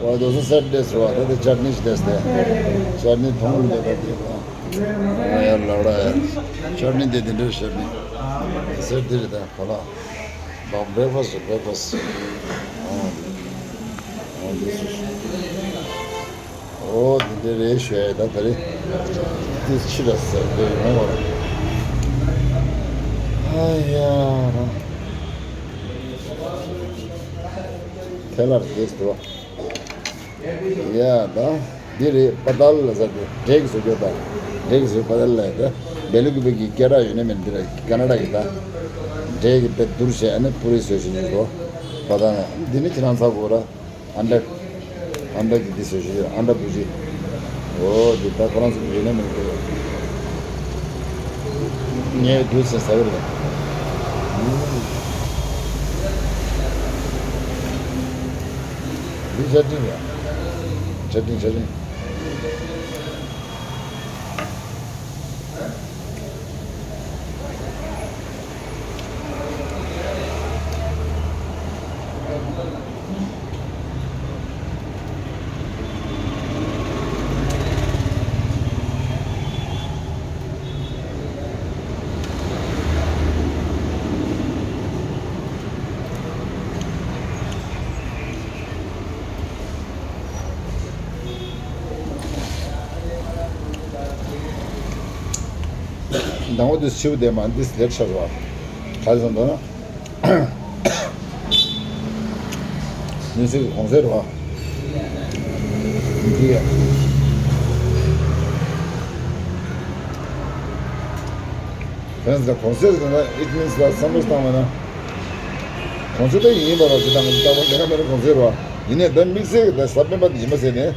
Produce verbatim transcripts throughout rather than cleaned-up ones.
ཨོ་དོ་སོ་སེར་བསྡད་སོ་བ། ད་དེ་ཅར་ནི་ཞིག་བསྡད་སྟེ། ཅར་ནི་མཐོང་ལ་ད་དེ། ཨ་ཡར་ལ་ལ་ཡར། ཅར་ནི་དེ་དེ་འདྲ་ཞར་ནི། སེར་དེ་རེད་ད་གོ་ལ། བག་བྷེག་ཕ་སི་བྷེག་ཕ་སི། ཨོ་དེ་སོ། ཨོ་དེ་འདྲ་རེད་ཞུ་ཡ་ད་ད་རེད། དེ་ཕྱི་ལ་སེར་དེ་ཡོང་བ་རེད། ཨ་ཡ་ར། ཐལ་ལར་བསྡད་སོ། ཡ་ད། འདི་རེད་པ་ཏལ་ལ་ཟེར་ཏེ། འབྲས་ཀྱི་བཟོ་བཅོས་དང་། འབྲས་ཀྱི་བཟོ་པ་ཏལ་ལ་ཡ་ད། སྦེལ་ཀོབ་གི་སྐད་གྲགས་ཡོད་ན་མེད་ན་འདི་རེད། ཀ་ན་ཌ་གི་ད། འབྲས་ཀྱི་དཔེ་བསྡུར་བྱས་ཨ་ནི་པུ་རི་བཟོས་བྱས་ནས་བཟོ། པ་ཏལ་ན་འདི་ནི་ཁྱེད་རང་ཚ་གོ་ར། ཨན་ཌ། ཨན་ཌ་གི་འདི་བཟོས་བྱས་ཨན་ཌ་བུ་ཇི། འོ་འདི་ད་ཁོ་རང་ཚོ་ཡོད་ན་མེད་ན་འདི་རེད། ངས་བསྡུར་བྱས་ཟ་གི་རེད། འདི་ཆ་འཕྲིན་རེད། ཆ་འཕྲིན་ཆ་འཕྲིན། ནང་པ་དེ་ཤིའུ་དེ་མ་འདི་ལེགས་ཤོས་རེད་བ། ག་རེ་ཟེར་འདུག་ན། ནི་སི་གོང་ཟེར་བ། འདི་ཡ། ཕན་ཟེར་གོང་ཟེར་ཟེར་ན་it means that བསམ་བློ་བཏང་བ་ན། གོང་ཟེར་ད་ཡིན་པ་ར་ཅི་དང་ལྟ་བ་ལས་ཀ་མེད་ན་གོང་ཟེར་བ། ཡིན་ནའི་ད་དམིགས་བསལ་གྱི་ད་ས་བོན་པ་འདི་ཡིན་པ་ཟེར་ནས།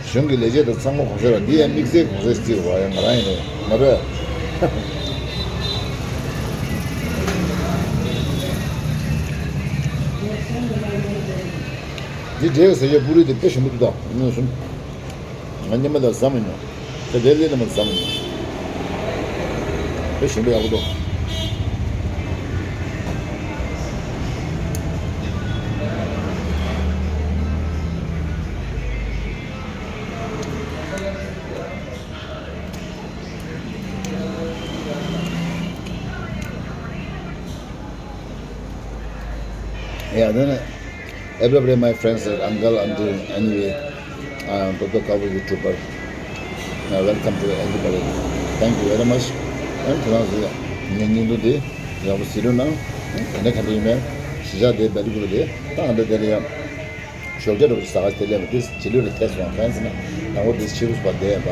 གཞུང་གི་ལས་བྱེད་དང་ཚང་མ་གོང་ཟེར་བ་འདི་ཡང་དམིགས་བསལ་གོང་ཟེར་བརྩི་བ་ཡང་ང་རང་ཡིན་ནོ་མ་རེད། འདི་འདྲའི་ཟེར་ཡས་པུ་རི་དེ་དཔེ་ཞིམ་པོ་འདུག་ད་མངོན་སུམ། ང་སྙེ་མ་ལ་ཟ་མི་མྱོང་། དེ་དེ་ལས་ལ་མ་ཟ་མི་མྱོང་། དཔེ་ཞིམ་པོ་ཡག་པོ་འདུག Yeah, then uh, everybody, my friends, uh, uncle, auntie, anyway, uh, Doctor Kabu YouTuber. Uh, welcome to everybody. Thank you very much. And ཁྱེད་རང་ཚོ་ངའི་བརྙན་ཐུང་འདི་ཡག་པོ་གཟིགས་རོགས་གནང་། ག་འདྲ་ག་འདྲ་ཡིན་མིན་གཞིས་ཆགས་འདི་སྦེལ་ཀོབ་རེད། ད་ཨ་འདྲ་དེ་ལ་ཡང་། ཞོགས་ཇ་འདྲ་པོ་ཞིག་ཟ་ག་དེ་སླེབས་པ་དེ་བྱིས་ལུས་ལ་ཐེ་སོང་། གང་ཟེར་ན་དང་པོ་དེ་ཕྱི་རུ་བ་བསྡད་པ་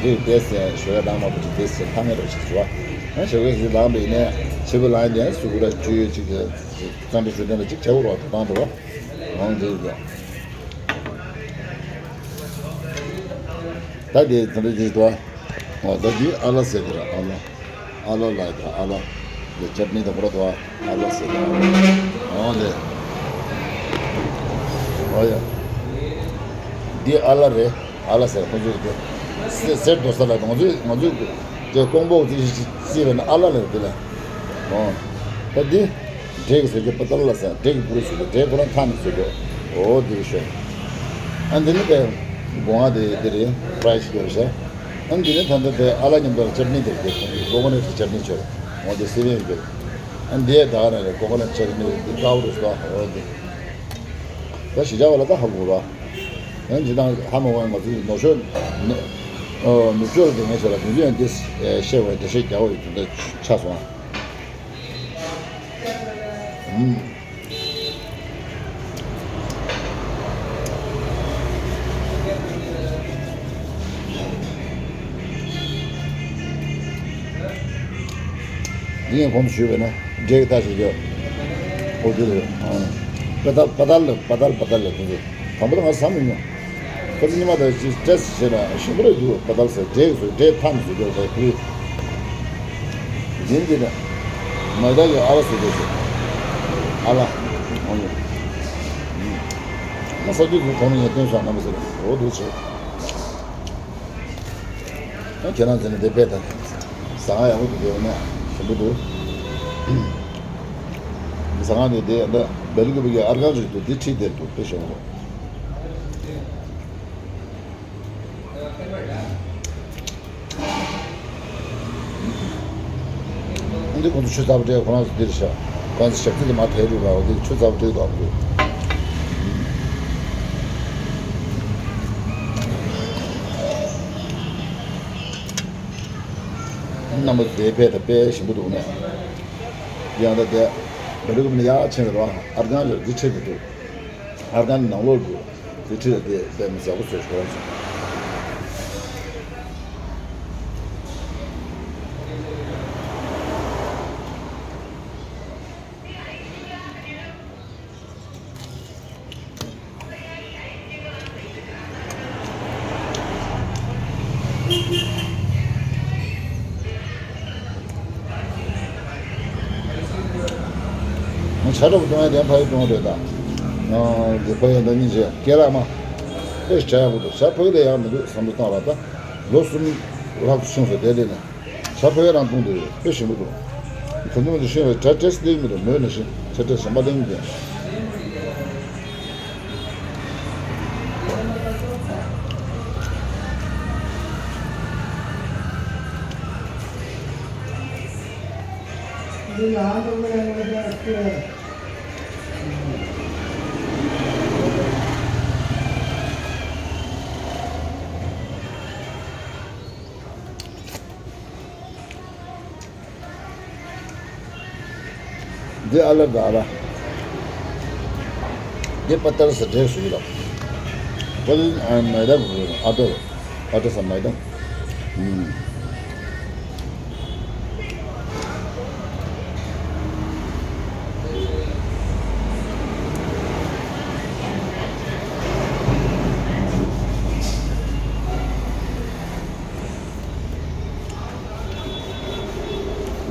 རེད། དེ་ཟེར་ཞོགས་ཇ་ལངས་མ་པོ་ཅིག་དེ་ཟེར་ལྷང་ངེ་འདྲ་པོ་ཞིག་བཟོ་བ། ཨ་ཞོགས་ཇ་ཞིག་ལངས་པ་ཡིན་ནའི་ཕྱི་པོ་ལངས་ཡིན་ནའི་སུ་གུ་ར་བཅུ་ཡོད་ཅིག་གཙང་སྦྲ་ཞུ་དོན་ལ་ཅིག་བྱ་བོ་རོགས་དང་འདྲ་བ་འོང་དེ་ཡོད། ད་དེ་དེ་འདྲ་ཅིག་འདུག་ཨ། འོ་ད་དེ་ཨ་ལ་ཟེར་དེ་ར་ཨ་ལ། ཨ་ལ་ལ་ཡ་ཨ་ལ། ལ་ཅབ་ནི་དང་པོ་ར་དོ་ཨ་ལ་ཟེར། འོ་ལེ། འོ་ཡ། འདི་ཨ་ལ་རེད། ཨ་ལ་ཟེར་ཁོང་ཚོས་དེ། སེ་སེར་དོ་ས་ལ་ང་ཚོས་ང་ཚོས་ཀྱི་ཀོང་པོ་དེ་བརྩིས་པ་ན་ཨ་ལ་ལ་རེད་དེ་ལ། འོ། ད་འདི། འབྲས་ཀྱི་བཟོ་རྒྱུ་པ་ཏལ་ལ་ཟེར། འབྲས་ཀྱི་པུ་རི་བཟོ་རྒྱུ། འབྲས་ཁོ་རང་ཐང་ནས་བཟོ་རྒྱུ། འོ་འདི་རེད་ཤོད། ཨ་འདི་ནི་པའི་སྒོ་ང་དེ་འདི་རེད། ཕ་རའི་ཞིག་ཡོད་རེད་ཤག་ཨ་འདི་ནི་ད་ལྟ་དེ་ཨ་ལ་མཉམ་དུ་ཅབ་ནི་དེ་རེད། ཀོ་ཀོ་ནཊ་ཅབ་ནི་ཆོད། འོ་དེ་སི་པན་ཡོད་རེད། ཨ་འདི་ད་ག་རང་རེད། ཀོ་ཀོ་ནཊ་ཅབ་ནི་འདི་དཀར་པོ་རེད་ཤག་འོ་འདི། ད་གཞིས་ཆགས་པ་ལ་ད་ཧ་གོ་ར། ཡང་ཇི་ལྟར་ཧ་མ་གོ་ཡང་ང་ཚོའི་ནོར་ཤོར། ནོར་ཤོར་དེ་ངས་ཤོར་ལ་དེ་ཚོ་ཡང་འདི་བཤད་པའི་འགྲེལ་བཤད་རྒྱག་པ་ཡོད་དེ་འདྲ་ཆགས་སོང་ཨ། འདི་ངས་གོང་དུ་ཞུས་པ་ཡིན་ན་འབྲས་ཀྱི་རྟགས་ཤིག་ཡོད། ཨོ་དེ་རེད། པ་ཏལ་པ་ཏལ་ལ་པ་ཏལ་པ་ཏལ་ལ་དེ་ཚོ་དང་པོ་ད་ང་བསམ་མི་མྱོང་། ཁ་སང་ཉི་མ་དང་ཅིག་ཊེ་སི་ཊི་བྱས་ན་ཞིམ་པོ་རེད་འདུག་པ་ཏལ་ཟེར། འབྲས་བཟོ་འབྲས་ཐང་བཟོ་རྒྱུ་རེད་ཁུལ། འདི་འདི་ནས་མ་དག་གི་ཨ་ལ་བཟོ་རྒྱུ་ཞིག་ཨ་ལ། ཨ་ལ། ང་ས་རྒྱུ་ཚོ་གོང་ནས་ངས་སྟོན་སོང་རྣམ་པ་ཚོ་ལ་འོ་འདུག་བྱས། ཨ་ཁྱེད་རང་ཚོ་ནས་འདི་བས་དང་ཟ་ཁང་ཡག་པོ་འདུག་ཡོད་ན་ཞིམ་པོ་འདུག་ཟ་ཁང་ནས་འདི་ད་སྦེལ་ཀོབ་ཀྱི་ཨར་ཁང་ཞིག་འདུག་འདི་ཁྲིད་བསྡད་འདུག་དཔེ་ཞིམ་པོ། འདི་ཁོང་ཚོ་ཆུ་ཚ་པོ་སྤྲད། ཁོ་རང་ཚོ་འདིར་བཞག་ཁོང་ཚོ་ཞབས་ཕྱི་དེ་མ་ཐལ་རུ་ལ་འོ་འདི་ཆུ་ཚ་པོ་སྤྲད་འདུག་ཨ་ཁོ་ཚོ། རྣམ་པ་ཚོ་དེ་ཕེབས་དང་དཔེ་ཞིམ་པོ་འདུག་ནས། ཡང་ད་དེ་འདི་རིགས་མི་ཡག་ཆེན་རེད་བ། ཨར་ཁང་ལ་འདི་ཁྲིད་དེ་འདུག་ཨར་ཁང་ནང་ལོགས་འདུག་དེ་ཁྲིད་དེ་དཔེ་མི་ཟ་བོ་བཟོས་ཤོར་སོང་། ང་ཇ་འདྲ་པོ་བཏུང་ཡ་དེ་ཕ་ཡུལ་བཏུང་རེད་ད། ང་གི་ཕ་ཡུལ་འདི་གཉིས་བྱས་སྐེ་ལག་མ། ཨེ་ཇ་ཡག་པོ་འདུག་ཇ་ཕ་ཡུལ་ལས་ཡག་མི་འདུག་བསམ་བློ་བཏང་ར་ད། ལོ་གསུམ་ལྷག་ཙམ་སོང་ཟེར་དེ་ལས་ནས། ཇ་ཕ་ཡུལ་རང་བཏུང་འདུག་དཔེ་ཞིམ་པོ་འདུག་ད་ནི་ང་ཚོ་ཤེས་པའི་ཇ་ཊེ་སི་ཊི་ལེགས་མི་འདུག་མོས་ནང་བཞིན་ཇ་ཊེ་སི་ཊི་གཞན་པ་ལེགས་མི་འདུག་འདི་ལ་ཨ་འདྲ་བོ་ཡང་ཡོད་ཀྱང་ཁྱོད། འདི་ཨ་ལ་ག་ལ། འདི་པ་ཏར་ས་འདྲེས་སུ་ཡོད་ལ། པ་ལི་ཨ་མེ་ད་གུ་ཨ་ཏོ། ཨ་ཏོ་ས་མེ་ད། ཨུམ།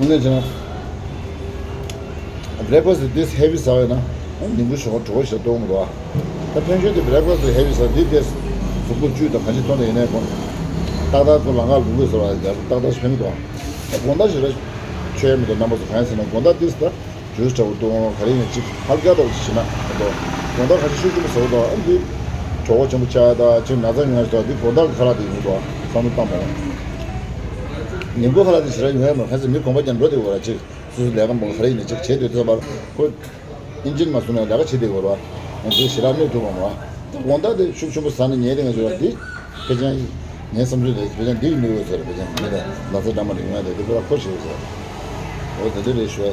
དངོས་གནས་བྱས་ན། བྷི་རེག་ཕ་སི་འདི་ཧེ་བི་ཟ་བས་ན། ཉིན་གུང་ཞོགས་པ་དྲོ་པོ་ཞིག་གཏོང་གི་འདུག་ད་ཕན་ཆད་དེ་བྷི་རེག་ཕ་སི་ཧེ་བི་ཟ་འདི་དེ། གཟུགས་པོ་བཅུད་དང་གང་ཅི་ཐོན་ནས་ཡིན་ནའི་ཁོང་། ཏག་ཏག་ཁོ་ལམ་ཁ་ལུག་ལུག་ཟ་བ་ཡ་ཏག་ཏག་ཞིག་ཕན་གི་འདུག་ད་དགོང་དག་ཞིག་ར། ཆོད་ཡ་མི་འདུག་རྣམ་པ་ཚོ་གང་ཡིན་ཟེར་ན་དགོང་དག་འདི་ཟ། ཇུས་འདྲ་པོ་བཏུང་། ག་རེ་ཡིན་ཅིག་ཧལ་ཀ་འདྲ་པོ་ཞིག་བྱེད་ན་འདུག་དགོང་དག་ཁ་ཤས་ཤུགས་ཆེན་པོ་ཟ་བ་དང་ཨ་འདི། གྲོད་ཁོག་ཆེན་པོ་ཆགས་ཡ་དང་ཅིག་ན་ཚ་ཡོང་ཡ་ཞིག་འདུག་འདི་དགོང་དག་གི་ཁ་ལག་དེ་ཡིན་འདུག་བསམ་བློ་བཏང་མ་ཡོང་། ཉིན་གུང་ཁ་ལག་དེ་ཞེ་དྲག་ཡོང་ཡ་མ་རེད། ག་ཚོད་མི་དགོངས་པ་རྒྱབ་འགྲོ་དེ་འོ་ར་ཅིག་སོ་སོ་ལས་ཀ་མང་ག་རེ་ཡིན་ན་ཅིག་བྱེད་འདོད་དུས་ཙམ་པར་ཁོ། ཨིན་ཇིན་མ་བཟུང་ནས་ལས་ཀ་བྱེད་བསྡད་ཡོད་རེད་བ། ང་ཚོས་ཞེ་དྲག་གནོད་ཐུབ་པ་མ་རེད། དགོང་དག་དེ་ཤུགས་ཆེན་པོ་ཟ་ན་ཉལ་དེ་ང་ཚོས་འདི། ཕལ་ཆེར། ངའི་བསམ་ཚུལ་རེད། ཕལ་ཆེར་འདི་ཡིན་མི་འོས་ཟེར། ཕལ་ཆེར་འདི་ལས་ན་ཚ་འདྲ་མ་རེད་ཡོང་ཡ་དེ་འདི་ཁོ་ར་ཁོ་ཞིག་རེད་ཟེར། འོ་དེ་འདྲ་རེད་ཞུ།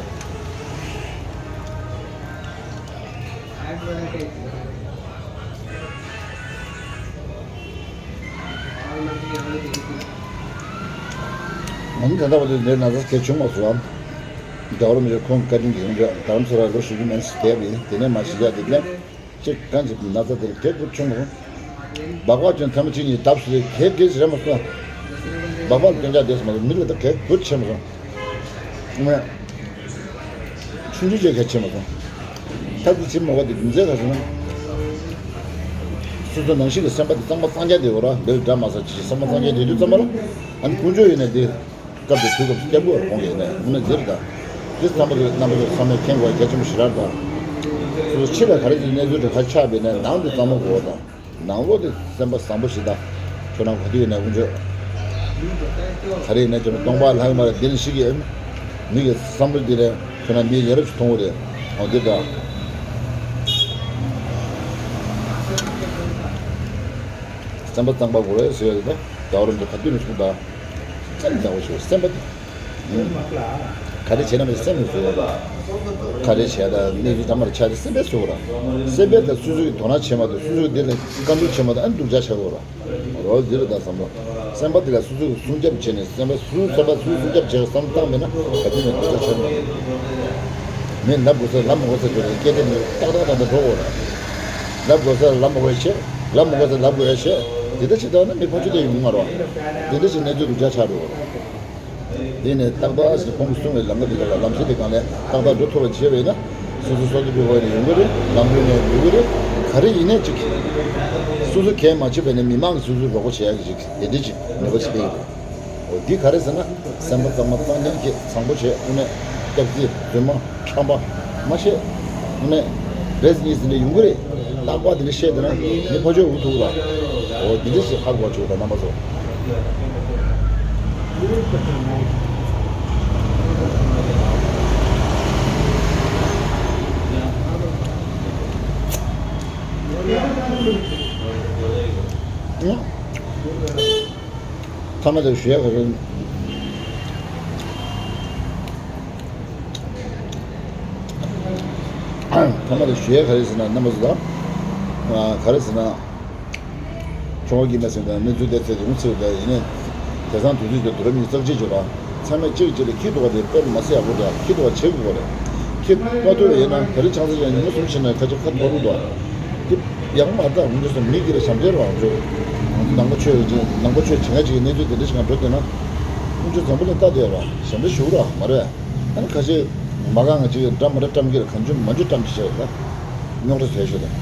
ང་ཚོ་ད་ལྟ་བར་དུ་འདིར་ན་ཚ་གལ་བྱུང་མ་སོང་བ། རྒྱལ་བ་རིན་པོ་ཆེ་ཁོང་བཀའ་དྲིན་གྱིས་ཡོང་འདྲ་རྡ་རམ་ས་ལར་ལོ་བཞི་བཅུ་མན་ཞིག་བསྡད་པ་ཡིན། དེ་ནས་མ་གཞིས་ཆགས་འདི་ལ་ཅིག་གང་ཅིག་ན་ཚ་དེར་གལ་བུ་ཆུང་ངུ། སྦག་སྦག་ཅན་ཐེངས་མ་གཅིག་གཉིས་བརྡབས་སུ་གལ་གལ་ཞིག་རེད་མ་སོང་། སྦག་སྦག་སྐྱོན་ཆག་བསྡད་སོང་མ་སོང་། མི་ལ་ད་གལ་བུ་ཆེ་མ་སོང་། ངས་ཆུང་ཆུང་ཅན་གལ་ཆེ་མ་སོང་། ཐབས་ཀྱི་ཆེ་མ་བ་དེ་རྒྱུ་མཚན་ག་ཟེར་ན། སོ་སོ་ནང་བཞིན་གྱི་སེམས་པ་དེ་གཙང་མ་གཙང་རྐྱང་དེ་འོ་ར་འདིར་འདྲ་མ་ཟ་ཅིག་སེམས་པ་གཙང་རྐྱང་དེ་དུས་ཙམ་པ་ལ། ཨ་ནི་ཀུན་སྤྱོད་ཡིན་ན་དེ། སྐབས་དེ་དུས་སྐབས་སུ་སྐྱབས་མགོན་དགོངས་ཡོད་ནས་དངོས་གནས་འདིར་དང་། འདི་ཚང་མ་གི་རྣམ་པ་ཚོ་ཚང་མས་མཁྱེན་དགོས་གལ་ཆེན་པོ་ཞེ་དྲག་དང་། སོ་སོ་ཕྱི་ལ་ག་རེ་ཅིག་གནས་ཚུལ་དེ་ག་ཆགས་པས་ནས་ནང་དུ་གཙང་མ་དགོས་དང་། ནང་ལོགས་དེ་སེམས་པ་བཟང་པོ་ཞིག་དང་། ཁྱོད་རང་ག་དུས་ཡིན་ན་དཀོན་མཆོག་ག་རེ་ཡིན་ན་ཁྱོད་རང་སྟོང་པ་ལྷག་མ་རེད། འདི་ནི་ཞིག་གི་མི་གི་བསམ་བློ་འདི་ལས་ཁྱོད་རང་མི་ཡ་རབས་ཤིག་མཐོང་གི་རེད། འོ་འདི་དང་། སེམས་པ་གཙང་པ་དགོས་རེད་ཟེར་ཡ་དེ་དང་། རྒྱལ་བ་རིན་པོ་ཆེ་ག་དུས་ནས་གསུངས་དང་། སེམས་བཟང་པོ་ཞིག་སེམས་པ་དེ། ག་རེ་བྱས་ན་མི་སེམས་ནས་བཟོས་ཡོད་པ། ག་རེ་བྱས་ད་གནས་ཚུལ་ཐ་མར་ཆགས་ཏེ་སེམས་པས་བཟོས་པ་ར། སེམས་པས་ད་སོ་སོ་གི་དོ་སྣང་བྱེད་མ་ཐུབ། སོ་སོ་གི་འདི་ལ་བཀའ་འདྲི་བྱེད་མ་ཐུབ། ཨ་ནི་སྡུག་ཅག་ཆགས་ཡོད་ར། རོ་འདི་རུ་ད་བསམ་བློ། སེམས་པ་འདི་ལ་སོ་སོ་གི་སྲུང་སྐྱོབ་བྱས་ནས་སེམས་པ་སོ་སོ་སེམས་པ་སོ་སོ་སྲུང་སྐྱོབ་བྱས་བསམ་བཏང་མེད་ན་ག་དུས་ནས་སྡུག་ཅག་ཆགས་མ་རེད། མི་ལབ་དགོས་ས་ལབ་མ་དགོས་ས་བརྗོད་ནས་སྐད་ཆ་མི་ཏག་ཏག་ཏག་ཏག་འགྲོ་དགོས་ར། ལབ་དགོས་ས་ལབ་མ་དགོས་བྱས། ལབ་མ་དགོས་ས་ལབ་དགོས་བྱས། དེ་འདྲ་བྱེད་ཐུབ་ན་མི་ཕར་ཚུར་དེ་ཡོང་གི་མ་རེད་བ། དེ་འདྲ་བྱས་ན་ཚུར་སྡུག་ཅག་ཆགས་འགྲོ་གི་རེད། དེ་ནས་ཏག་ཏག་ཞིག་ཁོང་གིས་གསུངས་པའི་ལམ་ཁ་དེ་ག་ལ་ལམ་སྲོལ་དེ་སྒང་ལ་ཏག་ཏག་འགྲོ་ཐུབ་པ་བྱས་པ་ཡིན་ན། སོ་སོ་སོ་སོ་གི་ཧོད་ནས་ཡོང་གི་རེད། ལམ་བུ་ནས་ཡོང་གི་རེད། ག་རེ་ཡིན་ནའི་ཅིག་སོ་སོ་གལ་མ་ཆེ་བས་ནས་མི་མང་གིས་སོ་སོ་རོགས་པ་བྱེད་ཡག་གི་ཅིག་དེ་འདྲ་ཅིག་ནུས་པ་ཞིག་སླེབས་ཡོད་རེད། འོ་འདི་ག་རེ་ཟེར་ན། སེམས་པ་གཙང་མ་གཙང་རྐྱང་བྱས། བཟང་པོ་བྱས། དངོས་གནས་སྐྱག་རྫུན་རྫུན་མ་ཁྲམ་པ་མ་བྱས། དངོས་གནས་ རེས་གཉིས་ཟིན་ནས་ཡོང་གི་རེད། རྟག་པར་དེ་འདྲ་བཤད་བསྡད་ན་ངས་ཕར་ཕྱོགས་འུ་ཐུག་ལ། འོ་འདི་འདྲ་ཞིག་ཧ་གོ་བཅུག་དང་རྣམ་པ་ཚོ། ཐ་མ་དེ་ཞུ་ཡག་ག་རེ། ཐ་མ་དེ་ཞུ་ཡག་ག་རེ་ཟེར་ན་རྣམ་པ་ཚོ་ལ། ག་རེ་ཟེར་ན། ཁྱོད་ཀྱིས་མ་ཟིན་ད་གནས་ཚུལ་དེ་ཚེ་རིང་ཚེ་ད་ཡིན་ནས། དེང་སང་དུས་ཚོད་དུ་དུས་རབས་ཉི་ཤུ་རྩ་གཅིག་བརྗོད་པ། ཚང་མས་གཅིག་གཅིག་ལ་ཁྱི་ཐུག་པ་དེ་དཔེ་མ་སྲིད་ཡག་པོ་རེད། ཁྱི་ཐུག་པ་བྱེད་དགོས་པ་རེད། ཁྱི་མ་ཐུག་པ་ཡིན་ན་ག་རེ་ཆང་ས་ཅན་ཉི་མ་གསུམ་ཕྱིན་ན་ཁ་ཆེ་ཁ་ཐོར་རུ་འདུག་དེ་ཡག་པོ་མ་རེད། ད་ང་ཚོ་མི་དགེ་ལ་ཞབས་འདྲེན་རང་ཚོ། ང་ཚོ་ནང་པ་ཆོས་ཀྱི་ནང་པ་ཆོས་བྱེད་མཁན་ཅིག་གི་གནས་ཚུལ་དེ་འདྲ་ཞིག་ང་འགྲོ་བསྡད་ན། ཁོང་ཚོ་འཛམ་བུ་གླིང་ལྟ་བསྡད་ཡོད་ར། ཞབས་འདྲེན་ཞུ་ར་མ་རེད། ཨ་ནི་ཁ་ཤས་མ་གང་ང་ཅིག་འདྲ་མ་འདྲ་བཀྲམ་གི་ར། གང་བྱུང་མ་བྱུང་བཀྲམ་གི་བྱས་ཡོད་ད། རྙོག་དྲ་བཟོས་ཤོག་དང་།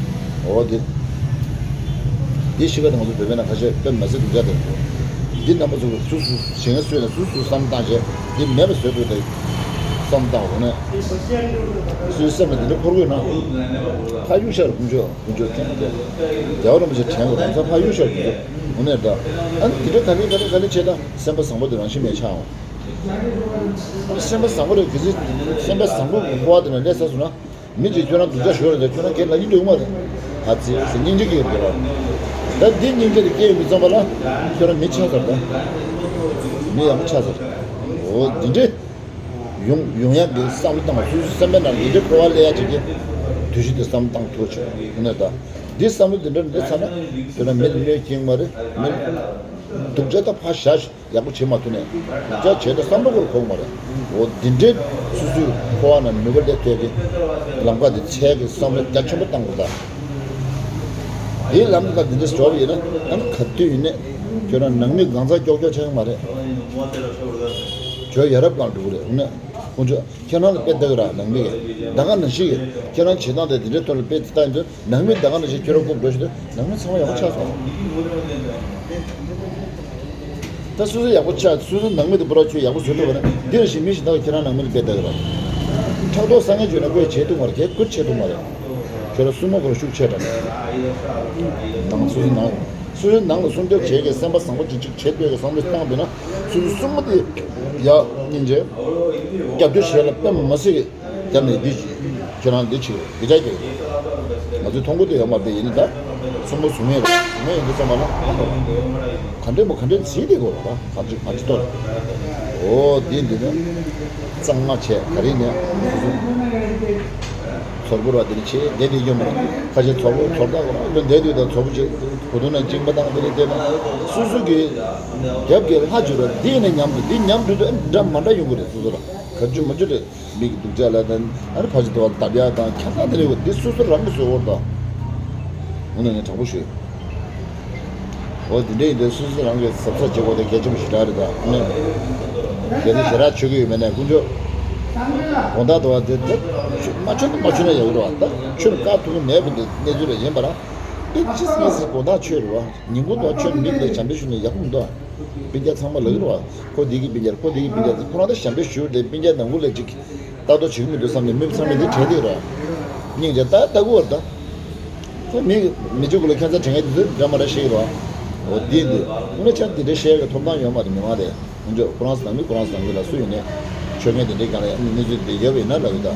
འོ་དེ། དེ་གཤིས་ཀ་དང་ང་ཚོ་བོད་པའི་ནང་ཁ་ཤས་དཔེ་མ་སྲིད་སྡུག་ཅག་དེ། འདི་རྣམ་པ་ཚོ་སུ་སུ་གཞན་སུས་ན་སུ་སུ་བསམ་བཏང་བྱས་འདི་མེད་པ་བཟོས་འདུག་དེ། བསམ་བཏང་འོ་ནས། སུའི་སེམས་ལ་འདི་འདྲ་འཁོར་དགོས་ན། ཕ་ཡུལ་ཤར་དཀོན་མཆོག་དཀོན་མཆོག་ཀྱང་དེ། རྒྱལ་བ་རིན་པོ་ཆེ་དྲན་དགོས་རང་ཚ་ཕ་ཡུལ་ཤར་དཀོན་མཆོག་འོ་ནས་ད། ཨ་ནི་འདི་འདྲ་ག་ལེ་ག་ལེ་ག་ལེ་བྱས་ད་སེམས་པ་བཟང་པོ་དེ་རང་བཞིན་མེད་ཆགས་འོང་། སེམས་པ་བཟང་པོ་རེད་གི་ཚེ། སེམས་པ་བཟང་པོ་གི་འཁོར་བ་དེ་ན་སླེབས་ཚར་སོང་ན། མི་གཅིག་ཁྱོད་རང་སྡུག་ཅག་ཞོར་རེད། ཁྱོད་རང་སྐད་ལ་ཡིན་འདུག་མ་རེད། ཨ་ཙི་ཟེར་སྙིང་རྗེ་སྐྱེ་ཡོང་གི་རེད། ད་འདི་སྙིང་རྗེ་དེ་སྐྱེ་ཡོང་མི་ཙམ་པ་ལ་ཁྱོད་རང་མི་ཆགས་ཚར་ད། མི་ཡག་པོ་ཆགས་ཚར། འོ་འདི་འདྲས་ཡོང་ཡོང་ཡག་གི་བསམ་བློ་བཏང་བ། སོ་སོའི་སེམས་པའི་ནང་འདི་འདྲས་འཁོར་བ་སླེབས་ཡག་ཅིག་གི་དུས་ཚོད་དེ་བསམ་བློ་བཏང་ཐུབ་ཆོག་ཡིན་ན་ད། འདི་བསམ་བློ་འདི་འདྲ་འདི་ཚར་ན་ཁྱོད་རང་མི་ལ་གནོད་སྐྱེལ་མ་རེད། མི་ལ་སྡུག་ཅག་ད་ཕར་བཞག་ཡག་པོ་བྱེད་མ་ཐུབ་ནས་སྐྱག་བྱས་ན་བསམ་བློ་སྐོར་གོང་མ་རེད། འོ་འདི་འདྲའི་སོ་སོའི་འཁོར་བ་ན་ནུས་པ་སླེབས་ཐུབ་ཀྱི་ལམ་ཁ་དེ་འཚོལ་གྱི་བསམ་བློ་རྒྱ་ཆེན་པོ་བཏང་དགོས་ད། དེའི་ལམ་ཁ་འདི་འདྲ་འཇོག་ཡིན་ན་ཨ་ནི་ག་དུས་ཡིན་ནས་ཁྱོད་རང་ནང་མི་གང་ཚ་ཀྱོག་ཀྱོག་ཆགས་ཀྱི་མ་རེད། ཁྱོད་ཡ་རབས་གང་འགྲོ་གི་རེད། འོ་ན་དཀོན་མཆོག་ཁྱེད་རང་ལ་དཔེ་ལྟ་གི་ར་ནང་མི་གིས་ད་ག་ནང་བཞིན་གྱི་ཁྱེད་རང་བྱེད་སྟངས་དེ་འདི་འདྲའི་ཐོག་ལ་དཔེ་ལྟ་ཡིན་དུས། ནང་མི་ད་ག་ནང་བཞིན་ཁྱོད་རང་སྒུག་འགྲོ་ཞིག་དུས་ནང་མི་ཚང་མ་ཡག་པོ་ཆགས་སོང་། ད་སོ་སོ་ཡག་པོ་ཆགས། སོ་སོ་ནང་མི་དེ་པུ་ར་ཆོས་ཡག་པོ་བཟོ་ཐུབ་པ་ན་འདི་རང་བཞིན་མི་ཞིག་ད་ཁྱེད་རང་ནང་མི་ལ་དཔེ་ལྟ་གི་ར། ཕྲག་དོག་བསམ་ངན་བརྗོད་ན་ཁོས་བྱེད་ཐུབ་མ་རེད། ཁྱེད་ཁུར་བྱེད་ཐུབ་མ་རེད། ཁྱོད་རང་སྲུ་མོ་ཁོ་རང་ཤུགས་ཆེ་དྲགས། ནང་སོ་སོ་ནང་སོ་སོའི་ནང་ལ་སྲུང་སྐྱོབ་བྱེད་མཁན་སེམས་པ་བཟང་པོ་ཅིག་ཅིག་བྱེད་འདོད་ཀྱི་བསམ་བློ་བཏང་འདོད་ན་སོ་སོའི་སྲུ་མོ་དེ་ཡག་སྙིང་རྗེ་རྒྱབ་སྐྱོར་བྱེད་ལ་དཔེ་མ་སྲིད། རྒྱབ་ནས་འདི་ཁྱེད་རང་འདི་བྱེད་འདི་ཅག་གི་ང་ཚོས་མཐོང་གི་དེ་ཡོད་མ་རེད། ཡིན་ནི་ད་སྲུ་མོ་བཟུང་ངེས་རེད། བཟུང་ངེས་ཡིན་དུས་ཙམ་པ་ལ་ག་འདྲས་མོ་ག་འདྲས་བྱེད་དེ་དགོས་རེད། ད་གང་ཅི་གང་ཅི་ཐོག་ཨོ་འདི་འདི་ནི་གཙང་མ་བྱས་ག་རེ་ནས་ཚོར་བུར་བ་འདི་ནི་བྱེད་བསྡད་དེ་ཡོད་མ་རེད། ཁ་ཤས་ཚོར་བུ་ཚོར་ཐག་གོ་ལོ་འདས་དུས་དང་ཚོར་བུ་བྱེད་གོ་དུང་ནས་བཅིངས་པ་དང་འདི་ནི་བལྟས་ན་སོ་སོ་གི་རྒྱབ་ཀྱི་ལྷ་བྱོས་ར་འདི་ནས་ཉམས་དུ་འདི་ཉམས་དུས་དུ་འདྲ་མ་འདྲ་ཡོང་གི་རེད། སོ་སོ་ལ་ག་རྒྱུ་མ་རྒྱུ་རེད། མིག་གི་སྡུག་ཅག་ལ་དང་ཨ་ནི་ཕ་ཆུ་དུ་བ་བརྡབ་ཡག་དང་ཁྱད་མཚར་དེ་རེད། འོ་འདི་སོ་སོ་རང་གི་བཟོ་བོར་དང་། འོ་ན་ངས་དྲང་པོ་ཞུ། འོ་འདི་འདྲ་ཡིན་དུས་སོ་སོ་རང་གི་གཟབ་གཟབ་བྱེད་དགོས་དེ་གལ་ཆེན་པོ་ཞེ་དྲག་རེད་ད། ཨ་ནི་དེ་ནི་ཞེ་དྲག་ཆོས་གི་ཡོད་མེད་ནས་དཀོན་མཆོག་དགོང་དག་དུ་བ་དེ་དེ་མ་ཆོད་ན་མ་ཆོད་ན་ཡག་གི་རེད་བ། ད་ཆོས་ལ་བཀག་ཐུབ་ཀྱི་མེད་པ་འདི་གནས་ཚུལ་ལ་ཡིན་པ་ར། དཔེ་ཅི་སྲིད་སྲིད་དགོང་དག་ཆོས་རེད་བ། ཉིན་གུང་དུ་བ་ཆོས་མིག་ལ་བྱམས་པའི་ཤུལ་ནས་ཡག་པོ་མི་འདུག་བ། སྤུན་ཀྱག་ཚང་མ་ལབ་ཀྱི་རེད་བ། ཁོ་འདི་གི་སྤུན་ཀྱག་ཁོ་འདི་གི་སྤུན་ཀྱག་ཁོ་རང་ད་ཞབས་འདྲེན་ཞུ་དེ་སྤུན་ཀྱག་ནང་ཁུལ་ལ་ཅིག་ལྟ་རྟོག་བྱེད་ཀྱི་མི་འདུག་བསམ་ནས་མི་ཚང་མས་འདི་དྲན་འདུག་ར། སྙིང་རྗེ་ད་ལྟ་གུ་བར་ད། ཁོ་མི་མི་གཅིག་གུ་ལ་ཁྱད་མཚར་དྲན་མཁན་དེ་ཚོས་འདྲ་མ་འདྲ་བཤད་ཀྱི་རེད་བ། འོ་འདི་འདི་དངོས་ཆ་འདི་འདྲའི་བཤད་ཀྱི་ཐོབ་ཐང་ཡོད་མ་རེད། མི་མང་དེ་ཁོང་ཚོས་ཁོ་རང་ཚོ་ནང་མི་ཁོ་རང་ཚོ་ནང་མི་ལ་སུ་ཡིན་ནས་ཆོས་མཁན་དེ་འདྲའི་སྒང་ལ་གནས་ཚུལ་འདི་ཡོད་པ་ཡིན་ན་ལབ་ཡོད་ད།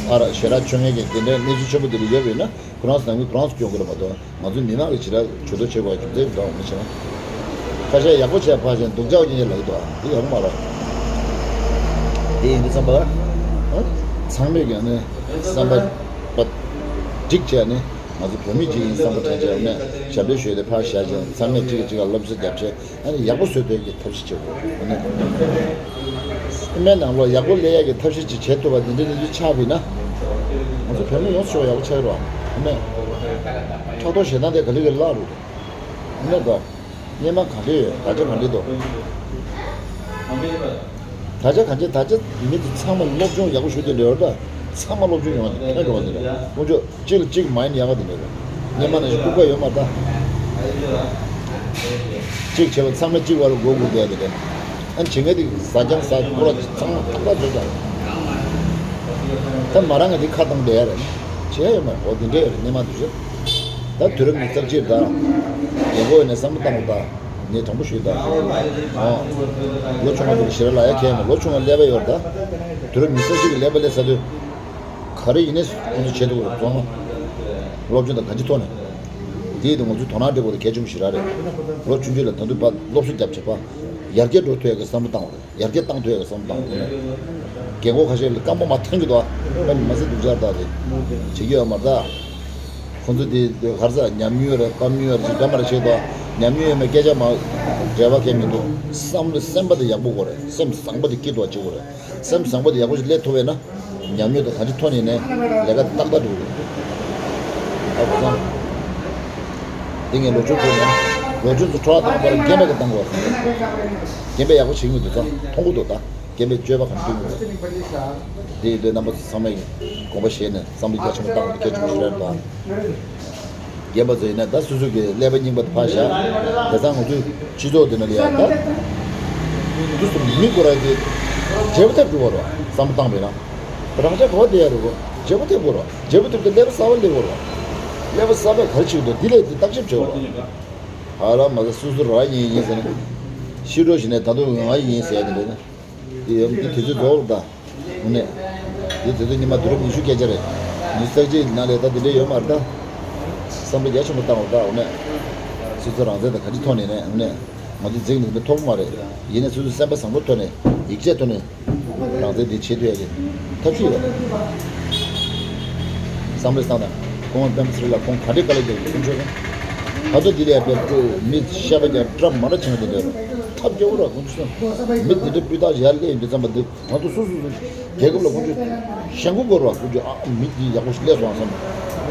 ཨ་ར་ཞེ་དྲག་ཆོས་མཁན་གྱི་དེ་འདྲའི་གནས་ཚུལ་ཆེན་པོ་དེ་འདྲ་ཡོད་པ་ཡིན་ན་ཁོ་རང་ཚོ་ནང་མི་ཁོ་རང་ཚོ་སྐྱོན་གྱི་རེད་མ་གཏོགས། ང་ཚོ་མི་མང་གི་ཞེ་དྲག་གྲོས་བསྡུར་བྱེད་དགོས་རྒྱུ་མཚན་འདུག་མི་ཤེས་ན། ཁ་ཤས་ཡག་པོ་བྱས་ཕར་ཕྱིན་སྡུག་ཅག་སྐྱོན་ཅན་ལབ་ཀྱི་འདུག་ཨ། འདི་ཡག་པོ་མ་རེད། འདི་ཡིན་དུས་བསམ་པ། ཨ། ཚང་མས་ཀྱང་ནི་བསམ་པ་པ་འགྲིག་བྱས་ནས་ང་ཚོ་བོད་མི་གཅིག་ཡིན་བསམ་པ་དྲན་བྱས་ནས་ཞབས་འདེགས་ཞུས་ཏེ་ཕར་བཞག་ཅིང་ཚང་མས་གཅིག་གིས་གཅིག་ལ་སློབ་གསོ་རྒྱབ་བྱས། ཨ་ནི་ཡག་པོ་བཟོ་འདོད་ཀྱི་ཐབས་ཤེས་བྱེད་དགོས། ཨ་ནི་ཨི་མའི་ནང་ལོགས་ཡག་པོ་སླེབས་ཡག་གི་ཐབས་ཤེས་ཅིག་བྱེད་ཐུབ་པ་འདི་འདྲའི་གནས་ཚུལ་ཆགས་པ་ཡིན་ན། ང་ཚོ་བོད་མི་ཡོངས་སུ་ཡག་པོ་ཆགས་ཀྱི་རེད་བ། ཨ་ནི་ཕྲག་དོག་ཞེ་སྡང་དེ་ག་ལེ་ག་ལེ་བརླག་འགྲོ་གི་རེད། ཨ་ནི་ད་སྔོན་མ་ག་འདྲ་ཡོད། ད་ཆ་ག་འདྲ་འདུག་ད་ཆ་གང་ཅི་ད་ཆ་མི་དེ་ཚང་མ་སློབ་སྦྱོང་ཡག་པོ་ཞུ་དེ་འདྲ་ཡོད་རེད་ད། ཚང་མ་སློབ་སྦྱོང་ཡོང་བ་དེ་ཕན་འགྲོ་བ་དེ་རེད། དཀོན་མཆོག་གཅིག་ལ་གཅིག་མ་ཡིན་ཡག་ག་དེ་འདྲ་རེད། སྔོན་མ་ནང་བཞིན་ལྐུགས་པ་ཡོད་མ་རེད་ད། གཅིག་བྱས་པ་ཚང་མ་གཅིག་བར་ལ་མགོ་སྒུར་བསྡད་དེ་རེད། ཨ་ནི་བྱེད་མཁན་དེ་ཟ་རྐྱང་ཟ་ཁོ་ར་ཚང་མ་ཁོ་ར་བཟོས་ཀྱང་། ད་མ་རང་ང་དེ་ཁ་བཏང་བསྡད་ཡ་རེད། བྱས་ཡོད་མ་རེད། འོ་འདི་འདྲ་ཡོད་རེད། སྣེ་མང་དུ་བྱེད། ད་དུས་རབས་ཉི་ཤུ་རྩ་གཅིག་ད། རྒན་གོག་ཡིན་ནས་བསམ་བློ་བཏང་དགོས་ད། ངས་དྲང་པོ་ཞུས་ད། ཨོ། ལོ་ཆུང་བ་དེ་ཞེ་དྲག་ལབ་ཡ་གལ་ཡོད་མ་རེད། ལོ་ཆུང་བ་ཀླད་པ་ཡོད་རེད་ད། དུས་རབས་ཉི་ཤུ་རྩ་གཅིག་གི་ཀླད་པ་སླེབས་ཚར་དུས། ག་རེ་ཡིན་ནས་ཁོང་ཚོ་བྱེད་ཐུབ་རེད་ཚང་མ། སློབ་སྦྱོང་དང་གང་ཅིའི་ཐོག་ནས། དེ་ཡིན་དུས་ང་ཚོས་དོ་སྣང་སྤྲད་དགོས་དེ་གལ་ཆེན་པོ་ཞེ་དྲག་རེད། ལོ་ཆུང་ཆུང་ལ་ད་དུང་ཕར་སློབ་གསོ་རྒྱབ་བྱས་པ། ཡར་རྒྱས་འགྲོ་ཐུབ་ཡ་གི་བསམ་བློ་བཏང་དགོས་རེད། ཡར་རྒྱས་བཏང་ཐུབ་ཡ་གི་བསམ་བློ་བཏང་དགོས་རེད། རྒན་གོག་ཁ་ཤས་ལ་སྐམ་པོ་མ་འཐེན་གི་འདུག་ཨ། དཔེ་མི་སྲིད་སྡུག་ཅག་ལྟ་དེ། བྱེད་ཀྱི་ཡོད་མ་རེད་ད། ཁོང་ཚོ་དེ་ག་རེ་ཟ། ཉམས་མྱོང་རེད། སྐམ་མྱོང་རེད། ཅིག་འདྲ་མ་རེད་བྱེད་དོ། ཉམས་མྱོང་ཡོད་མེད་སྐད་ཆ་མ། འབྲེལ་བ་གང་ཡང་མི་འདུག་བསམ་བློ་སེམས་པ་དེ་ཡག་པོ་དགོས་རེད། སེམས་བཟང་པོ་དེ་སྐྱིད་དོ་བྱེད་དགོས་རེད། སེམས་བཟང་པོ་དེ་ཡག་པོ་ཞིག་སླེབས་ཐུབ་པས་ན། ཉམས་མྱོང་དང་གང་ཅིའི་ཐོག་ནས་ནས་ལས་ཀ་ཏག་ཏག་འགྲུབ་རེད། ཨ་ཁུ་སང་། འདི་ངས་ལོ་ཆུང་ཚོ་ནས། ལོ་ཆུང་ཚོ་ཁྲོ་བ་བཏང་དགོས་རེད། རྒན་པས་ཀྱི་བཏང་དགོས་རེད། རྒན་པས་ཡག་པོ་བྱེད་ཀྱི་མི་འདུག་ད་མཐོང་གི་འདུག་ད། རྒན་པས་སྤྱོད་པ་གང་སྟོན་གྱི་མི་འདུག་དེ་ཡིན་དུས་རྣམ་པ་ཚོ་ཚང་མས་ཀྱི་དགོངས་པ་བཞེས་ནས་བསམ་བློ་རྒྱ་ཆེན་པོ་བཏང་དགོས་གལ་ཆེན་པོ་ཞིག་རེད་ད། རྒན་པ་ཚོ་ཡིན་ན་ད་སོ་སོ་གི་ཀླད་པ་རྙིང་པ་དེ་ཕར་བཞག་དེང་སང་ང་ཚོའི་སྤྱི་ཚོགས་འདི་ནང་ལ་ཡང་ད། དུས་སུ་མི་ཁོ་རང་གི་བརྗེ་པོ་ཐེབས་འགྲོ་བ་རེད་བསམ་བློ་བཏང་བས་ན། རང་ཅག་ག་བ་བསྡད་ཡ་རེད་གོ། བརྗེ་པོ་ཐེབས་དགོས་རེད། བརྗེ་པོ་ཐེབས་དུས་ཀླད་པ་གསར་པ་སླེབས་དགོས་རེད། ཀླད་པ་གསར་པས་ག་རེ་བྱེད་ཀྱི་འདུག་འདི་ལས་འདི་བརྟག་ཞིབ་བྱེད་དགོས་རེད། ཧ་ལམ་མ་ཟད་སོ་སོ་རང་ཡིན་ཡིན་ཟེར་ནས། ཤི་འགྲོ་བཞིན་ནས་ད་དུང་ང་ཡིན་ཟེར་ཡ་དེ་འདྲ་ན། དེ་ཡོད་མི་དེ་དུས་ཚོད་རྫོགས་རེད་ད། དངོས་གནས། དེ་དུས་ཚོད་ཉི་མ་དུས་རབས་ཉི་ཤུ་སྐད་ཆ་རེད། ཉི་ཤུ་རྩ་གཅིག་ནང་ལས་ད་དེ་འདྲ་ཡོད་མ་རེད་ད། བསམ་བློ་རྒྱ་ཆེན་པོ་བཏང་རོགས་ད་འོ་ནས། སོ་སོ་རང་བཙན་དང་ག་ཅི་ཐོག་ནས་ནས་འོ་ནས། ང་ཚོ་འཛིང་ནས་འདི་ཐོབ་མ་རེད། ཡིན་ནས་སོ་སོའི་སེམས་པ་བཟང་པོ་ཐོག་ནས་ཡིག་ཆ་ཐོག་ནས་རང་བཙན་འདི་བྱེད་ཐུབ་ཡ་གི་ཐབས་ཤེས་ཡོད་རེད། བསམ་བློ་བཏང་དང་ཁོང་པད་མ་ཚེ་རིང་ལགས་ཁོང་ག་འདྲའི་དཀའ་ལས་རྒྱབ་ཀྱི་ཁོང་ཆོས་ད་དུང་འདི་ལས་པའི་ཀྲུ་མི་བཤད་པ་རྒྱ་བཀྲ་མ་འདྲ་བྱེད་ཀྱི་འདུག་ཐབས་སྐྱོ་བོ་ར་ཁོང་ཆོས་མི་འདི་འདྲ་སྤུས་དག་ཞལ་སླེབས་ཡིན་དུས་ཙམ་པ་འདི། ང་ཚོ་སོ་སོ་སོ་རྒྱལ་ཁབ་ལ་ཁོང་ཚོས་ཞེན་ཁོག་དགོས་རེད་བ། ཁོང་ཚོས་ཨ་མི་འདི་ཡག་པོ་ཞིག་སླེབས་སོང་བསམ།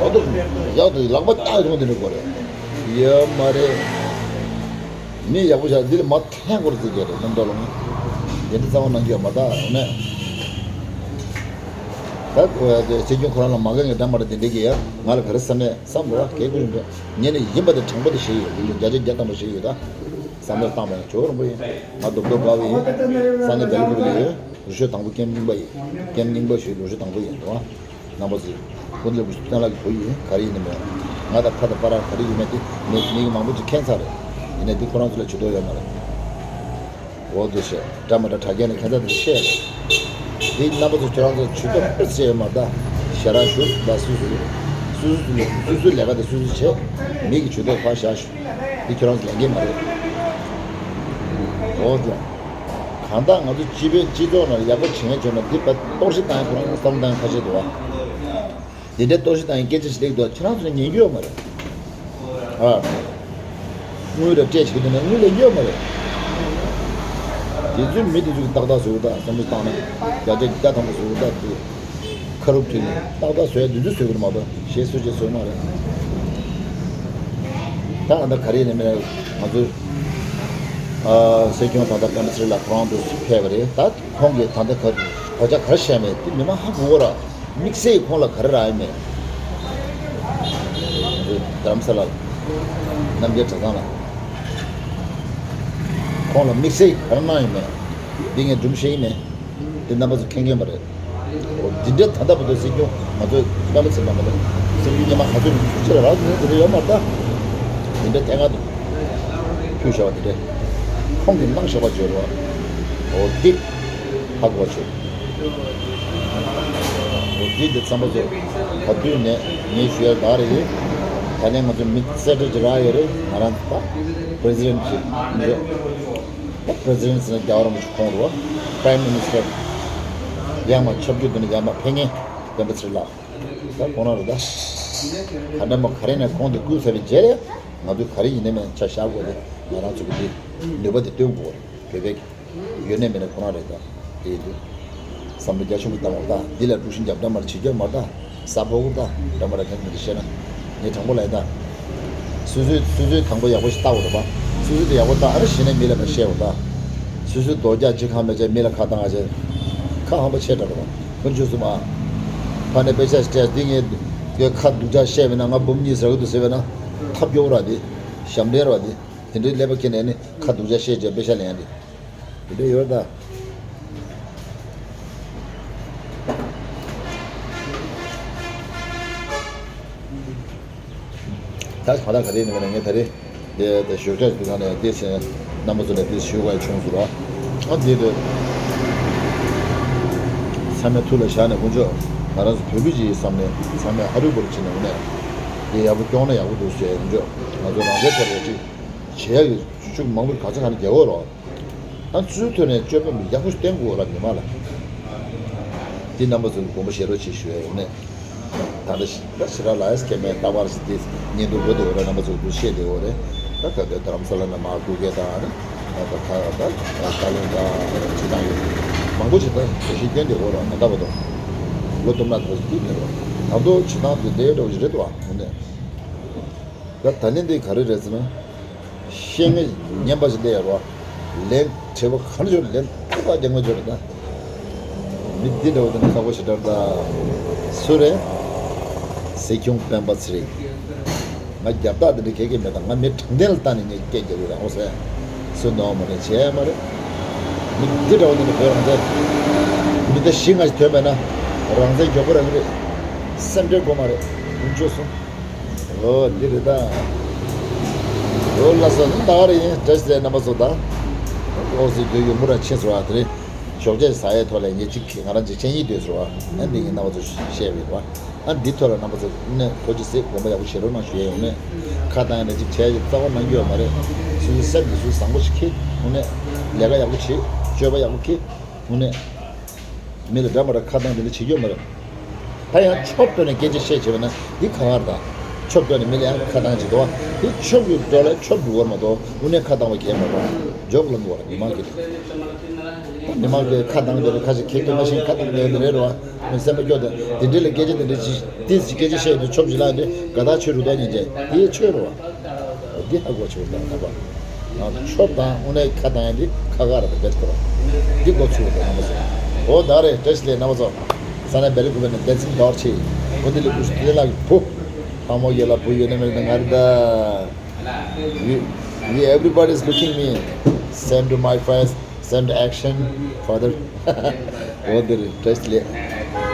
ཨ་ཏོ་ཡག་ཏུ་ལག་པ་བཏགས་སོང་དེ་འདྲ་དགོས་རེད། ཡོད་མ་རེད། མི་ཡག་པོ་ཞིག་འདི་ལ་མ་འཐེན་དགོས་རེད་ཟེར་གྱི་རེད་རྣམ་རྟོག་ལ་ངས་དེ་འདྲ་རྩ་བ་གནང་རྒྱུ་ཡོད་མ་རེད་ད། འོ་ནས་ད་ཁོ་ཡ་དེ་སྲིད་སྐྱོང་ཁོ་རང་ལ་མ་དགའ་ངེས་འདྲ་མ་རེད་དེ་འདྲ་གི་ཡ་ང་ལ་ག་རེ་བསམ་ནས་བསམ་དགོས་ར་གལ་དགོས་རིན་པས་ངས་ནི་ཡིན་པ་དེ་དྲང་པོ་དེ་བཤད་ཡོད། ཁོང་ཚོས་བརྒྱ་ཆ་བརྒྱ་ཐམ་པ་བཤད་ཡོད་ད། བསམ་བློ་བཏང་བས་ན་ཇོ་རིན་པོ་ཡིན། ང་རྡོབ་རྡོབ་དགའ་བ་ཡིན། སང་ཉིན་བལ་ཡུལ་ལ་ཡོད། རུ་ཤོད་དང་པོ་ཀེམ་རྙིང་པ་ཡིན། ཀེམ་རྙིང་པ་ཞུས་རུ་ཤོད་དང་པོ་ཡིན་འགྲོ་བ། རྣམ་པ་ཚོས། ཁོ་ཚོས་བུ་སྤྱང་ལགས་ཀྱི་བུ་ཡིན་ག་རེ་ཡིན་ནི་མེད། ང་དང་ཕ་དང་པ་རང་ག་རེ་ཡིན་མེད་དེ་མི་མི་གི་མང་པོ་ཅིག་མཁྱེན་ཚར་རེད། ཡིན་ནའི་འདི་ཁོ་རང་ཚོ་ལ་ཇུས་གཏོགས་ཡོད་མ་རེད། འོ་དེ་བཤད་འདྲ་མ་འདྲ་དྲ་རྒྱ་ནས་ཁྱད་མཚར་དེ་བཤད་རེད། འདི་རྣམ་པ་ཚོ་ཁྱོད་རང་ཚོ་ཇུས་གཏོགས་ཕར་བྱས་ཡོད་མ་རེད་ད། ཞེ་དྲག་ཞུ་ད་སུ་སུ། སུ་སུ་ལས་སུ་སུའི་ལས་ཀ་དེ་སུ་སུ་བྱས། མི་གི་ཇུས་གཏོགས་ཕར་བཞག་ཞུ། འདི་ཁྱོད་རང་ཚོ་ལས་འགན་མ་རེད། འོ་དེ། གང་ལྟར་ང་ཚོ་སྤྱི་པའི་སྤྱི་ཚོགས་ནང་ཡག་པོ་བྱེད་མཁན་བྱུང་ན་འདི་བ་གཏོར་བཤིག་བཏང་ཡ་ཁོ་རང་ཚོ་བསམ་བློ་བཏང་ཡ་ཁ་ཤས་འདུག་བ། འདི་འདྲའི་གཏོར་བཤིག་བཏང་ཡ་སྐད་ཆ་ཞིག་སླེབས་འདུག་ཁྱེད་རང་ཚོ་ནས་ཉན་རྒྱུ་ཡོད་མ་རེད། ཨ། དངུལ་རེ་སྤྲད་བྱེད་ཀྱི་འདུག་ན་དངུལ་ལེན་རྒྱུ་ཡོད་མ་རེད། དེ་ཚོའི་མི་དེ་ཚོ་གི་ཏག་ཏག་བཟོ་གི་ད་བསམ་བློ་བཏང་ན་བརྒྱ་ཆ་བརྒྱ་ཐམ་པ་བཟོ་གི་ད་དེ། ཁ་རུབ་ཐོན་ནས་ཏག་ཏག་བཟོ་ཡ་དེ་ཚོ་བཟོ་གི་རེད་མ་གཏོགས་གཞན་སུ་ཅིག་བཟོ་མ་རེད། ད་ང་ད་ག་རེ་ཡིན་ནའི་མིན་ན་ང་ཚོའི་ཨ་སྲིད་སྐྱོང་ད་ལྟ་པད་མ་ཚེ་རིང་ལགས་ཁོ་རང་དུ་ཕེབས་པ་རེད། ད་ཁོང་གིས་ད་ལྟ་ག་བར་ཆད་ག་རེ་བཤད་མེད་དེ་མི་མང་ཧ་གོ་གི་ར། དམིགས་བསལ་ཁོང་ལ་ག་རེ་རག་ཡོད་མེད། རྡ་རམ་ས་ལ་རྣམ་རྒྱལ་གྲྭ་ཚང་ལ་ཁོང་ལ་དམིགས་བསལ་ག་རེ་གནང་ཡོད་མེད། འདི་ངས་སྒྲུང་བཤད་ཡིན་མེད། འདི་རྣམ་པ་ཚོ་མཁྱེན་མཁྱེན་པ་རེད། འོ་འདི་འདྲའི་ད་ལྟ་བར་དུ་སྲིད་སྐྱོང་ང་ཚོས་པད་མ་ཚེ་རིང་ལགས་ལ་སྲིད་སྐྱོང་སྔོན་མ་ག་ཚོད་ནས་ཚུར་ཕྱིར་རག་ནས་དེ་འདྲ་ཡོད་མ་རེད་ད། འདི་འདྲའི་ཐད་ཀར་དུ་ཕུལ་བཞག་པ་འདི་འདྲའི་ཁོང་གིས་གནང་བཞག་པ་བརྗོད་རོགས། འོ་འདི་ཧ་གོ་བ་བྱོས། འོ་འདི་འདི་ཚང་མ་ཚོ་ག་དུས་ནས་ངས་ཞུ་ཡ་ད་རེད། ད་ནས་ང་ཚོ་མི་གསལ་བསྒྲགས་ཅིག་རག་ཡོད་རེད། ང་རང་ཚོ་ད་པི་རེ་སི་ཌེན་ཊི་ཅིག་ད་པི་རེ་སི་ཌེན་ཊི་ཟེར་ན་རྒྱལ་བ་རིན་པོ་ཆེ་ཁོང་རེད་བ། པི་རའིམ་མི་ནི་སི་ཊར་ཡར་མར་ཆབ་སྒྱུར་དེ་ནས་ཡར་མར་ཕེབས་མཁན་པད་མ་ཚེ་རིང་ལགས། ད་ཁོང་རང་རེད་ད། ག་འདྲ་མོ་ག་རེ་ནས་ཁོང་དེ་བསྐུལ་ཚར་བའི་རྗེས་ལ་ང་ཚོས་ག་རེ་ཡིན་ནའི་མིན་ཆ་བཞག་དགོས་ཏེ་ང་རང་ཚོ་གི་དེ་ནུས་པ་དེ་སྟོན་དགོས་རེད་བོད་པའི་གི། ཡོད་ནའི་མེད་ནའི་ཁོ་རང་རེད་ད། དེ་ཡིན་དུས། བསམ་བློ་རྒྱ་ཆེན་པོ་བཏང་བ་ད་འདི་ལ་དཀྲུག་ཤིང་རྒྱབ་འདྲ་མར་བྱེད་རྒྱུ་མ་ད། ས་ཕོ་བོ་ད་འདྲ་མ་ར་གན་མི་འདི་བཤད་ན། ངས་དྲང་པོ་ལབ་ཡིན་ད། སོ་སོའི་སོ་སོའི་དང་པོ་ཡག་པོ་ཞིག་ལྟ་འོ་རེད་པ། སོ་སོའི་དེ་ཡག་པོ་ལྟ་ཨ་ར་གཞི་ནས་མི་ལ་མ་བཤད་འོ་ད། སོ་སོའི་རྡོ་རྒྱག་ཅི་གང་མེད་ཅེ་མི་ལ་ཁ་བཏང་ཨ་ཅེ། ཁ་ཧམ་པ་ཆེ་དྲགས་རེད་པ། ཁོ་འཇུ་སུ་མ། ཕ་ནས་དཔེ་ཆ་ཞིག་སྤྲད་འདི་ངས་ཁ་སྡུག་ཅག་བཤད་པས་ན་ང་འབུམ་གཉིས་ཟ་གི་འདུག་ཟེར་བས་ན། ཐབས་སྐྱོ་བོ་ར་དེ། ཞབས་འདྲེན་ར་དེ། དེ་འདྲའི་ཀླད་པ་ཁྱེར་ནས་ནི་ཁ་སྡུག་ཅག་བཤད་ཅེ་དཔེ་ཆ་ལེན་ཡ་དེ། དེ་འདྲ་ཡོད་ད། ད་ཕ་ད་ག་རེ་ནི་མེད་ན་ངས་ད་རེ་དེ་དེ་ཞོགས་ཇ་དུ་གང་ནས་དེ་སེ་རྣམ་པ་ཚོ་ལ་དེ་ཞུ་དགོས་བྱུང་སོང་ར། ཨ་དེ་དེ་ཚང་མས་ཐུགས་ལ་བཞག་ནས་དཀོན་མཆོག་ང་རང་ཚོ་བོད་མི་ཅིག་ཡིན་བསམ་ནས་ཚང་མས་ཧ་རུ་བུ་རུ་བྱེད་ནས་འོ་ནས་དེ་ཡག་པོ་སྐྱོང་ན་ཡག་པོ་འདུག་ཟེར། དཀོན་མཆོག་ང་ཚོ་རང་བཙན་ཐོབ་ཡག་ཅིག་བྱེད་ཡག་གི་ཤུགས་མང་པོ་ག་ཚོད་གང་ནས་རྒྱག་དགོས་རོགས། ཨ་ཚུལ་ཐོག་ནས་སྤྱོད་པ་མི་ཡག་པོ་ཞིག་བསྟན་དགོས་ར་མི་མང་ལ། འདི་རྣམ་པ་ཚོ་དགོངས་པ་བཞེས་རོགས་ཞེས་ཞུ་ཡ་ཡོང་ནས། ད་ལྟ་ཞི་ད་ཞི་ར་ལ་ཡས་སྐྱེ་མེད་རྟག་པར་ཞི་སྟེ་ཉིན་དུ་འགྲོ་བདེ་བོ་ར་རྣམ་པ་ཚོ་འདུ་ཤེས་བདེ་བོ་རེད། ད་ད་ལྟ་རྡ་རམ་ས་ལ་ན་མ་སྐུ་སྐྱེ་དང་རེད། ད་ད་ཁ་ད་ད་ལུང་དང་ཅི་དང་ཡོད་མང་པོ་ཞིག་ད་དེ་ཞིག་སྐྱོན་བདེ་བོ་ར་ད་ལྟ་བར་དུ་ལོ་སྟོང་ན་ད་ཞིག་སྐྱོན་བདེ་བོ་ད་དུ་ཇི་ལྟར་དུ་བདེ་བོ་འདྲ་བོ་ཞིག་རེད་དོ་ཨ་ནས། ད་ད་ནི་འདི་ག་རེ་རེད་ཟེར་ན། ཤེས་ངེས་ཉན་པ་ཞིག་བསྡད་ཡོད་རོ། ལན་དྲི་བ་ག་རེ་ཞིག་ལན་ཐུབ་པ་རྒྱག་མ་བྱོས་རེད་ད། མི་འདི་འདྲ་བོ་དེ་ནི་ཁག་པོ་ཞིག་འདྲ་ད། སུ་རེད། སྲིད་སྐྱོང་སྤེན་པ་ཚེ་རིང་། ང་རྒྱབ་རྟགས་འདི་འདྲ་གས་གས་མེད་ད། ང་མི་དྲང་བདེན་ལ་བལྟས་ནས་ངས་སྐད་རྒྱག་གི་རེད་ཨོ་ཟེར། སུ་ནོ་མ་རེད་བྱས་མ་རེད། མི་འདི་འདྲ་བོ་དེ་ནི་བོད་རང་བཙན། མི་ད་བཞི་ལྔ་ཞིག་ཐོན་པས་ན། རང་བཙན་མགྱོགས་པོ་རང་གི་རེད། སེམས་ཁྲལ་དགོས་མ་རེད། ཀུན་སྤྱོད་སོང་། ཨོ་འདི་རེད་ད། ཨོ་ལགས་སོ་ད་ག་རེ་ཡིན་བཀྲ་ཤིས་བདེ་ལེགས་རྣམ་པ་ཚོ་ད། ཨོ་ཟི་དུས་ཡོང་མུ་ར་ཆེ་སོ་བ་དེ་རེད། ཞོགས་ཇ་ཟ་ཡའི་ཐོག་ལ་ངས་གཅིག་ང་རང་གཅིག་ཆེན་ཡིན་དུས་སོ་བ། ཨ་འདི་ངས་རྣམ་པ་ཚོ་བཤད་པའི་བ། ཨ་འདི་ཐོག་ལ་རྣམ་པ་ཚོ་ནས་ཐོ་ཅི་སེ་དགོངས་པ་ཡག་པོ་བཞེས་རོགས་གནང་ཞུ་ཡ་ཡོང་ནས། ཁ་བཏང་ཡ་ནས་གཅིག་བྱས་ཀྱི་རྩ་བ་གནང་རྒྱུ་ཡོད་མ་རེད། སོ་སོའི་སེམས་ཀྱི་སུ་བཟང་པོ་ཞིག་ཁྱེར་འོང་ནས། ལས་ཀ་ཡག་པོ་བྱེད། སྤྱོད་པ་ཡག་པོ་ཁྱེར་འོང་ནས། མི་ལ་འདྲ་མ་འདྲ་ཁ་བཏང་དེ་འདྲ་བྱེད་རྒྱུ་མ་རེད། ད་ཡང་ཆོབ་བཏོན་ནས་སྐད་ཆ་བཤད་བྱེད་པ་ན་འདི་ག་བར་དང་། ཆོབ་བཏོན་ནས་མི་ལ་ཡང་ཁ་བཏང་བྱེད་དོ། འདི་ཆོབ་ཀྱི་འགྲོ་ལ་ཆོབ་འགྲོ་བར་མ་གཏོགས་དངོས་གནས་ཁ་བཏང་བ་གས་མ་རེད། འཇོག་ལ་འགྲོ་བར་མི་མང་གི། མི་མང་གི་ཁ་བཏང་དེ་རེད། ཁ་ཞིག་ཁེག་དེ་མ་ཤེས་ཁ་བཏང་དེ་རེད་རེད་བ། མི་སེམས་པ་སྐྱོ་དེ་དེ་འདྲ་ལ་སྐད་ཆ་དེ་འདྲ་ཅི་ཏིས་ཀྱི་སྐད་ཆ་བཤད་དུས་ཆོབ་ཅི་ལ་འདི་དགའ་ཐག་ཆོད་རུ་ད་ཉན་ཅན་དེ་ཆོད་རུ་བ། འདི་ཧ་གོ་ཆོད་ད་ད་བ། ཆོབ་དང་དངོས་གནས་ཁ་བཏང་ཡ་འདི་ཁ་ཁ་ར་ད་བེད་ཁོ་ར། འདི་གོ་ཚུལ་དང་རྣམ་པ་ཚོ། འོ་ད་རེད་བཀྲ་ཤིས་བདེ་ལེགས་རྣམ་པ་ཚོ། ས་ན་བེ་རི་ཀུ་བེ་ནི་དེན་སིང་དོར་ཆེ། འོ་འདི་ལི་ཀུ་ཤི་དེ་ལ་བུ། ལྷ་མོ་ཡོད་ལ་བུ་ཡོད་ན་མེད་ན་ང་རི་ད། We, we everybody is looking me. Same to my face, same to action, father. འོ་འདི་རེད་བཀྲ་ཤིས་བདེ་ལེགས།